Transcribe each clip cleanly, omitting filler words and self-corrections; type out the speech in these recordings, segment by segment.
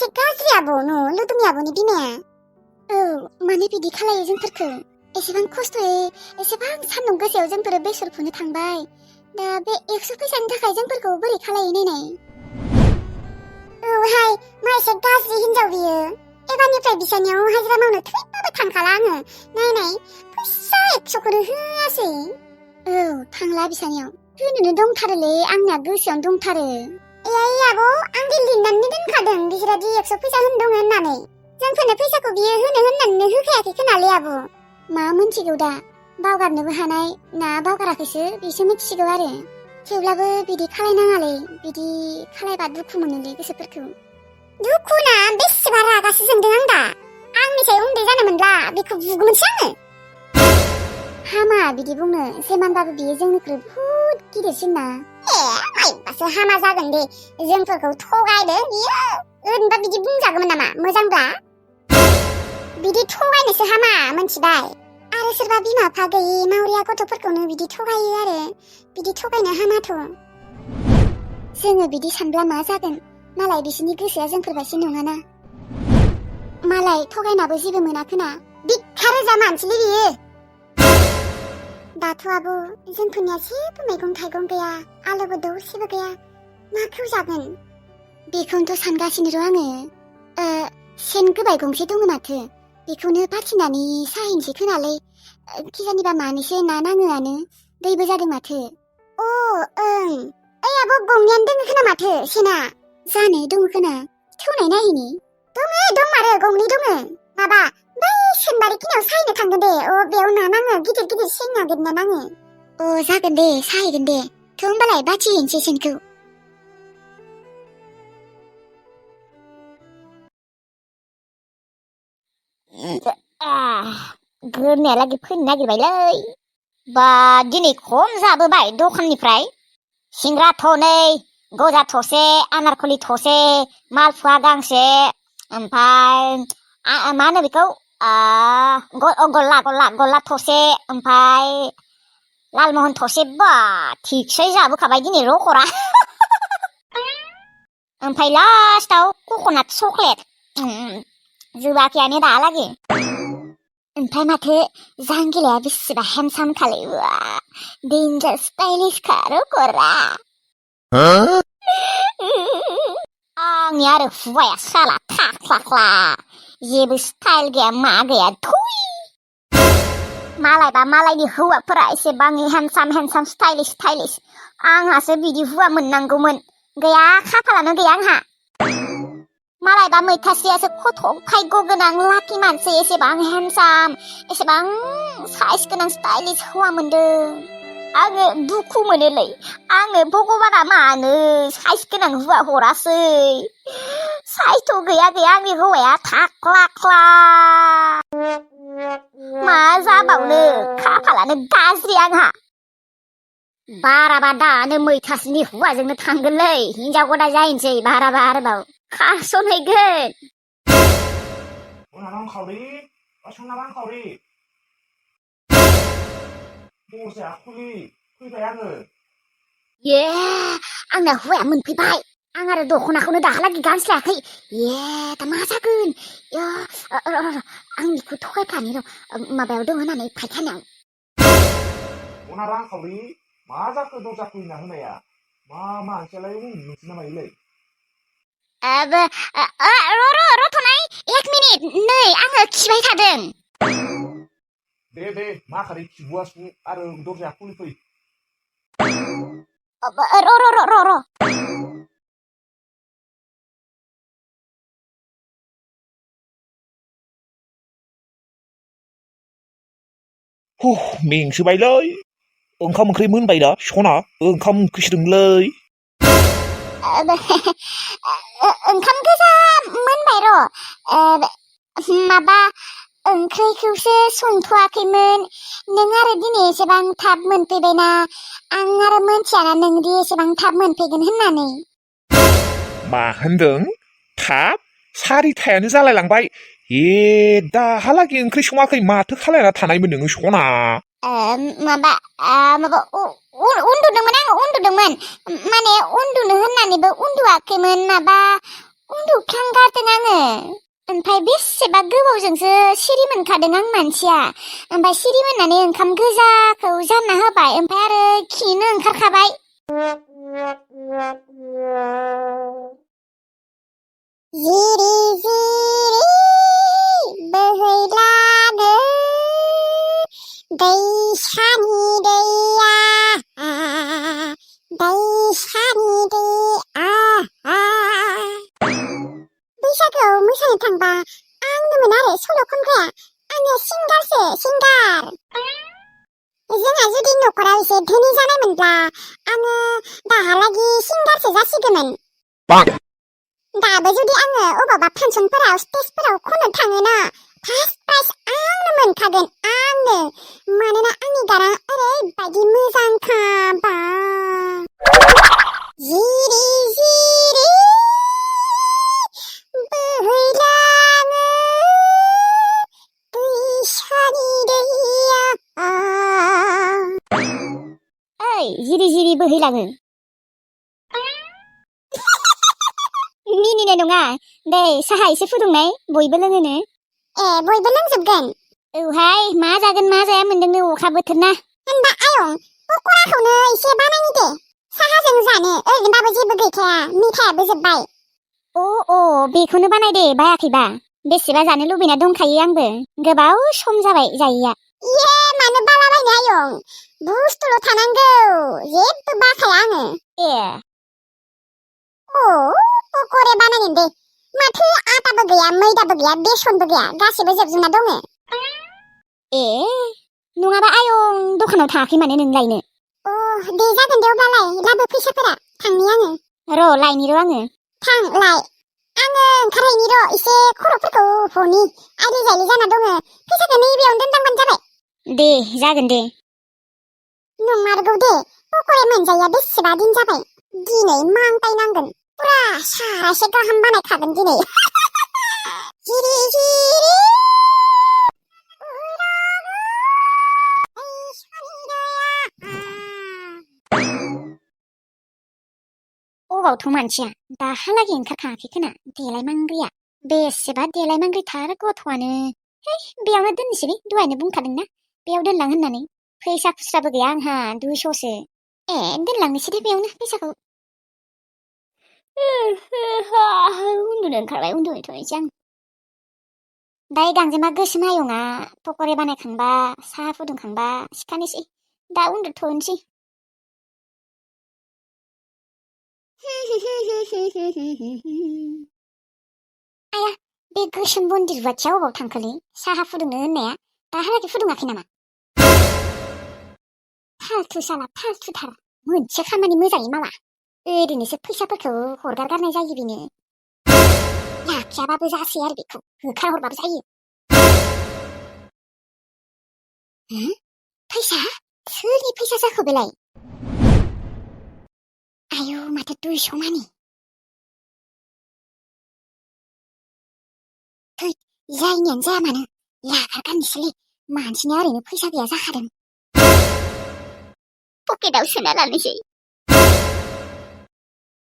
एसे गाज्रि आब' न लुदुमि आब'नि बिमाया माने बिदि खालायो जोंफोरखौ एसेबां खस्थ'यै एसेबां सान्दुं गोसायाव जोंफोर बेसर फुनो थांबाय दा बे 100 फैसानि थाखाय जोंफोरखौ बोरै खालायो नायनाय हाय मा एसे गाज्रि हिनजाव बियो एबारनिफ्राय बिसानियाव हाजिरा मावनो थैबाबो थांखाला आङो नायनाय फैसा 100खौनो होआसै थांला बिसानियाव होनोनो दंथारोलै आंना गोसोआवनो दंथारो आब' आं दि लिरनानै दोनखादों बिसोरा दि 100 फैसा होनो दङ होननानै जोंफोरनो फैसाखौ बियो होनो होननानै होखायाखै खोनालै आब' मा मोनथिगौ दा बावगारनोबो हानाय ना बावगाराखैसो बिसो मिथिगौ आरो थेवब्लाबो बिदि खालायनाङालै बिदि खालायबा दुखु मोनोलै गोसोफोरखौ दुखु ना बेसेबा रागासो जोंदों आं दा आंनिसाय उन्दै जानो मोनब्ला बेखौ बुगौमोनसो आङो हामा बिदि बुंनो जेमानबाबो बियो जोंनिख्रुइ बुहुद गिदिरसिन ना माइबासो हामा जागोन दे जोंफोरखौ थगायदो बियो ओरैनोबा बिदि बुंजागौमोन नामा मोजांब्ला बिदि थगायनोसो हामा मोनथिबाय आरो सोरबा बिमा बिफा गैयि मावरिया गथ'फोरखौनो बिदि थगायो आरो बिदि थगायनो हामाथ' जोङो बिदि सानब्ला मा जागोन मालाय बिसोरनि गोसोआ जोंफोरबायदि नङाना मालाय थगायनाबो जेबो मोनाखैना बिखा रोजा मानसिलै बियो दाथ' आब' जोंफोरनिया जेबो मैगं थाइगं गैया आलुबो दरसेबो गैया माखौ जागोन बेखौनोथ' सानगासिनो र' आङो सेन गोबाय गंसे दङ माथो बेखौनो पाथिनानै साहैनोसै खोनालै खिजानिबा मानैसो ना नाङोआनो दैबो जादों माथो ओइ आब' गंनैयानो दङ खोना माथो सेना जानो दङ खोना थौनाय नायैनि दंमारो गंनै दङ माबा बै सेनबारि खिनियाव साहैनो थांगोन दे बेयाव ना नाङो गिदिर गिदिर सें नागिरना नाङो जागोन दे साहैगोन दे थ' होमबालाय बाथि हैनोसै सेनखौ गोरनायालागै फैनो नागिरबायलै बा दिनै खम जाबोबाय दखाननिफ्राय सिंग्रा थनै गजा थसे आनारखलि थसे मालफुवा गांसे ओमफ्राय मा होनो बेखौ गल्ला थसे ओमफ्राय लालमहन थसे बा थिगसे जाबोखाबाय दिनै रखरा ओमफ्राय लास्टाव कक'नाट चक्लेट जोबाखैयानो दालागै ओमफ्राय माथो जांगिलाया बेसेबा हेन्डसाम खालै डेन्जार स्टाइलिश रखरा आंनि आरो हुवाया साला थाख्लाख्ला जेबो स्टाइल गैया मा गैया थुइ मालायबा मालायनि हौवाफोरा एसेबां हेन्डसाम स्टाइलिश आंहासो बिदि हुवा मोननांगौमोन गैया खाफालानो गैया आंहा मालायबा मैथासेयासो खथ' भाग्य गोनां लाखि मानसि एसेबां हेन्डसाम एसेबां साइज गोनां स्टाइलिश हौवा मोनदों आङो दुखु मोनोलै आंनो भगबाना मानो साइज गोनां हौवा हरासै साइजथ' गैया आंनि हौवाया थाख्लाख्ला मा जाबावनो खाफालानो गाज्रि आंहा बाराबा दानो मैथासेनि हुवाजोंनो थांगोनलै हिनजाव गदाय जाहैनोसै बाराबा आरोबाव खासनहैगोन आंना हुवाया मोनफैबाय आं आरो दख'नाखौनो दाहालागै गानस्लायाखै दा मा जागोन आं बेखौ थगायफ्लानि र' माबायाव दं होननानै फायखानायाव मा जाखो दरजा खुलिना होनाया मा मानसियालाय उन्दुनोसो नामायोलै र' थ'नाय 1 मिनिट नै आङो खिबाय थादों दे माखारै खिबुआ सु आरो दरजाया खुलिफै र' मेंसोबायलै ओंखाम ओंख्रि मोनबाय दा सना ओंखाम ओंख्रि संदोंलै ओंखाम गोजा मोनबाय र' माबा ओंख्रिखौसो संथ'वाखैमोन नों आरो दिनै एसेबां थाब मोनफैबायना आं आरो मोनथियाना नोंदि एसेबां थाब मोनफैगोन होननानै मा होनदों थाब 4:00 जालायलांबाय दाहालागै ओंख्रि सङाखै माथो खालायना थानायमोन नोङो सना माबा उन्दुदोंमोन आङो माने उन्दुनो होननानैबो उन्दुवाखैमोन माबा उन्दुफ्लांगारदों आङो ओमफ्राय बेसेबा गोबावजोंसो सिरि मोनखादों आं मानसिया ओमफ्राय सिरि मोननानै ओंखाम गोजाखौ जानना होबाय ओमफ्राय आरो खिनो ओंखारखाबाय जिरि जिरि बोहैलाङो दैसानि दैया दैसानि दैया बैसागोआव मोसानो थांबा आंनोमोन आरो सल' खनग्राया आङो सिंगारसो सिंगार जोंहा जुदि न'खराव एसे धोनि जानायमोनब्ला आङो दाहालागि सिंगारसो जासिगौमोन दाबो जुदि आङो अबावबा फांसनफोराव स्टेजफोराव खननो थाङोना फार्स्ट प्राइज आंनो मोनखागोन आंनो मानोना आंनि गाराङा ओरैबायदि मोजांखा बा जिरि जिरि बोहैलाङो दैसानि दैया ओइ जिरि जिरि बोहैलाङो मिनिनाय नङा दे साहा एसे फुदुंनाय बयबो लोङोनो बयबो लोंजोबगोन औहाय मा जागोन मा जाया मोनदोंनो अखा बोथोर ना होनबा आयं पकराखौनो एसे बानायनि दे साहाजों जानो ओरैनोबाबो जेबो गैखाया मिथायाबो जोब्बाय अ बेखौनो बानाय दे बायाखैबा बेसेबा जानो लुबैना दंखायो आंबो गोबाव सम जाबाय जायैया इये मानो बालाबायनो आयं बुस्थुल' थानांगौ जेबो बाखाया आङो पकरे बानायनो दे माथो आटाबो गैया मैदाबो गैया बेसनबो गैया गासिबो जोबजोबना दङ नङाबा आयं दखानाव थाङाखै माने नों लायनो दे जागोन दे अब्लालाय लाबो फैसाफोरा थांनि आङो र' लायनि र' आङो थां लाय आङो ओंखारहैनि र' एसे खर'फोरखौ हनि आइलि जायलि जाना दङ फैसाखौ नैबेयावनो दोनलांबानो जाबाय दे जागोन दे नंमारगौ दे पकरे मोनजाया बेसेबा दिन जाबाय दिनै मांगायनांगोन पुरा सारासे गाहाम बानायखागोन दिनै जिरि जिरि अबावथ' मानसिया दाहालागै ओंखारखाङाखै खोना देलाय मांग्रिया बेसेबा देलाय मांग्रिथार गथ'आनो बेयावनो दोननोसै दहायनो बुंखादोंना बेयाव दोनलां होननानै फैसा खुस्राबो गैया आंहा 200सो दोनलांनोसै दे बेयावनो फैसाखौ उन्दुनो ओंखारबाय उन्दुहैथ'नोसै आं दाय गांजेमा गोसोम आयंआ पकरे बानायखांबा साहा फुदुंखांबा सिखानोसै दा उन्दुथ'नोसै आया बे गोसोम बन्दिर रुवाथिया अबाव थांखोलै साहा फुदुंनो होननाया दाहालागै फुदुङाखै नामा फालथु साला फालथुथार मोनसे खामानि मोजाङै मावा ओरैनोसो फैसाफोरखौ हरगारगारनाय जायो बेनो लाखियाबाबो जासै आरो बेखौ होखारहरबाबो जायो फैसा सोरनि फैसा जाखो बेलाय आयौ माथो 200 मानि जायनियानो जाया मानो लागारगारनोसैलै मानसिना ओरैनो फैसा गैया जाखादों पकेटाव सोना लानोसै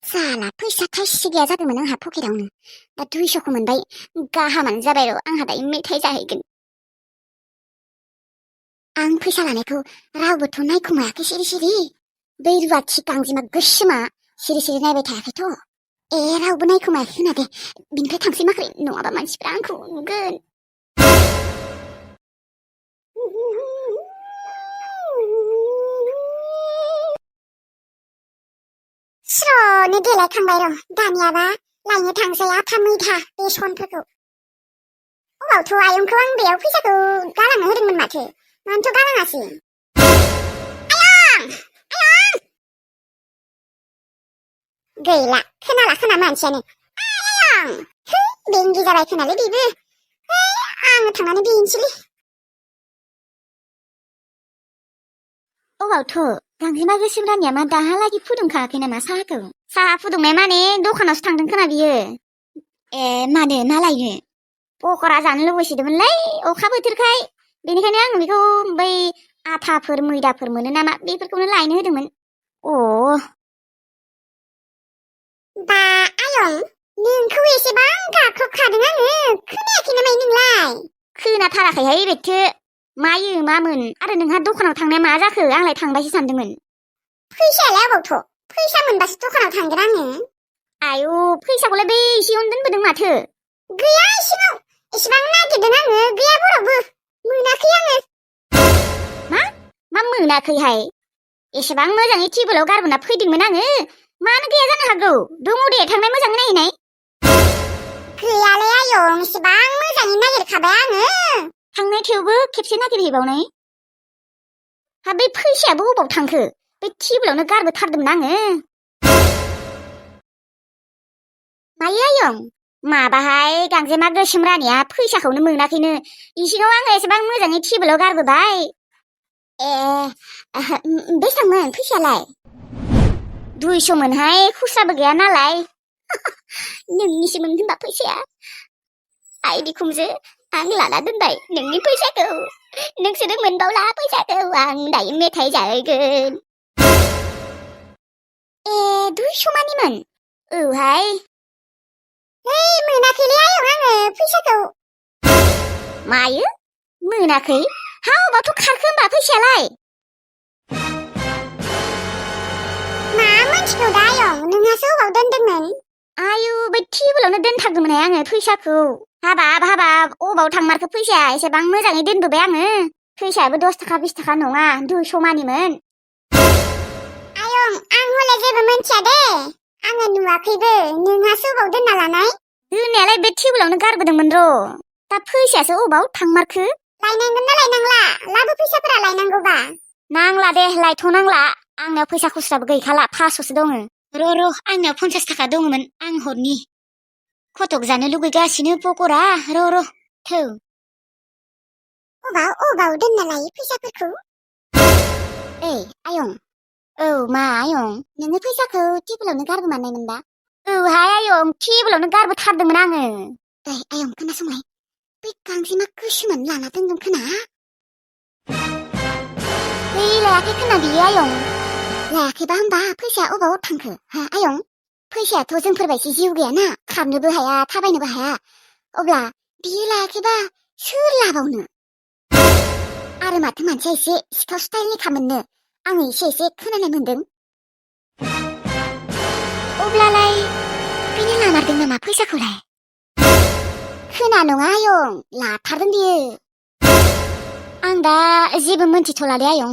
साला फैसा थाइसे गैया जादोंमोन आंहा पकेटावनो दा 200खौ मोनबाय गाहामानो जाबाय र' आंहा दायो मेथाइ जाहैगोन आं फैसा लानायखौ रावबोथ' नायखुमायाखै सिरि सिरि बै रुवाथि गांजेमा गोसोमा सिरि सिरि नायबाय थायाखैथ' रावबो नायखुमायाखै खोना दे बिनिफ्राय थांसै माख्रै नङाबा मानसिफ्रा आंखौ नुगोन स्र'नो देलायखांबाय र' दानियाबा लायनो थांसै आथा मैथा बेसनफोरखौ अबावथ' आयंखौ आं बेयाव फैसाखौ गालांनो होदोंमोन मानोथ' गालाङासै आयं गैला खोना मानसियानो आयं बेंगि जाबाय खोनालै बेबो आङो थांनानै बेनोसैलै अबावथ' गांजेमा गोसोम रानिया मा दाहालागि फुदुंखायाखै नामा साहाखौ साहा फुदुंनाय माने दखानावसो थांदों खोना बियो मानो मा लायनो पकरा जानो लुबैसोदोंमोनलै अखा बोथोरखाय बेनिखायनो आं बेखौ बै आथाफोर मैदाफोर मोनो नामा बेफोरखौनो लायनो होदोंमोन बा आयं नोंखौ एसेबां गाख्रबखादों आङो खोनायाखै नामा नोंलाय खोनाथाराखैहाय बेथो मायो मामोन आरो नोंहा दखानाव थांनाया मा जाखो आंलाय थांबायसो सानदोंमोन फैसायालाय अबावथ' फैसा मोनबासो दखानाव थांगोन आङो आयौ फैसाखौलाय बै इसेयावनो दोनबोदों माथो गैया इसिङाव एसेबां नागिरदों आङो गैया बरावबो मोनाखै आङो मा मोनाखैहाय एसेबां मोजाङै टेबोलाव गारबोना फैदोंमोन आङो मानो गैया जानो हागौ दङ दे थांनाय मोजाङै नायहैनाय गैयालै आयं एसेबां मोजाङै नागिरखाबाय आङो थांनाय थेवबो खेबसे नागिरहैबावनाय हा बे फैसायाबो अबाव थांखो बे टेबोलावनो गारबोथारदोंमोन आङो मायो आयं माबाहाय गांजेमा गोसोम रानिया फैसाखौनो मोनाखैनो इसिङाव आङो एसेबां मोजाङै टेबोलाव गारबोबाय बेसेबांमोन फैसायालाय 200 मोनहाय खुस्राबो गैया नालाय नोंनिसोमोन होनबा फैसाया आइ बिखुमजो आं लाना दोनबाय नोंनि फैसाखौ नोंसोरो मोनबावला फैसाखौ आं दायो मेथाइ जाहैगोन 200 मानिमोन औहाय मोनाखैलै आयं आङो फैसाखौ मायो मोनाखै हा अबावथ' खारखो होनबा फैसायालाय मा मोनथिगौ दा आयं नोंहासो अबाव दोनदोंमोन आयु बै टेबोलावनो दोनथारदोंमोन आङो फैसाखौ हाबाब अबाव थांमारखो फैसाया एसेबां मोजाङै दोनबोबाय आङो फैसायाबो 10 थाखा 20 थाखा नङा 200 मानिमोन आयं आं हले जेबो मोनथिया दे आङो नुवाखैबो नोंहासो अबाव दोनना लानाय दोननायालाय बे टेबोलावनो गारबोदोंमोन र' दा फैसायासो अबाव थांमारखो लायनांगोन ना लायनांला लाबो फैसाफोरा लायनांगौबा नांला दे लायथ'नांला आंनाव फैसा खुस्राबो गैखाला 500सो दङ र' आंनाव 50 थाखा दङमोन आं हरनि खटक जानो लुगैगासिनो पक'रा र' थौ अबाव दोनना लायो फैसाफोरखौ आयं औ मा आयं नोङो फैसाखौ टेबोलावनो गारबोमारनायमोन दा औहाय आयं टेबोलावनो गारबोथारदोंमोन आङो आयं खोनासंलाय बे गांजेमा गोसोमानो लाना दोनदों खोना लायाखै खोना बियो आयं लायाखैबा होमबा फैसाया अबाव थांखो हा आयं फैसायाथ' जोंफोरबायदि जिउ गैयाना खारनोबो हाया थाबायनोबो हाया अब्ला बियो लायाखैबा सोर लाबावनो आरो माथो मानसिया एसे सिखाव स्टाइलनि खामोननो आङो एसे खोनानाय मोनदों अब्लालाय बिनो लामारदों नामा फैसाखौलाय खोना नङा आयं लाथारदों बियो आं दा जेबो मोनथिथ'लादे आयं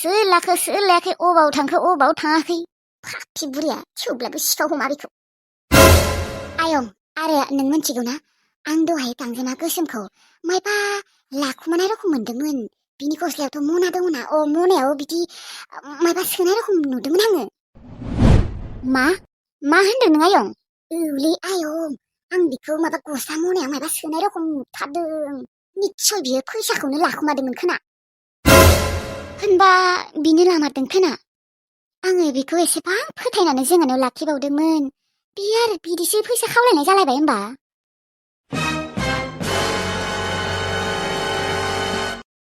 सोर लाखो सोर लायाखै अबाव थांखो अबाव थाङाखै फाफि बुरिया थेवब्लाबो सिखाव हमा बेखौ आयं आरो नों मोनथिगौ ना आं दहाय गांजेमा गोसोमखौ मायबा लाखुमानाय रखम मोनदोंमोन बिनि गस्लायावथ' मना दङना मनायाव बिदि मायबा सोनाय रखम नुदोंमोन आङो मा होनदों नों आयं औलै आयं आं बिखौ माबा गस्ला मनायाव मायबा सोनाय रखम नुथारदों निस्सय बियो फैसाखौनो लाखुमादोंमोन खोना होनबा बिनो लामारदों खोना आङो बेखौ एसेबां फोथायनानै जोंहानाव लाखिबावदोंमोन बियो आरो बिदिसो फैसा खावलायनाय जालायबाय होमबा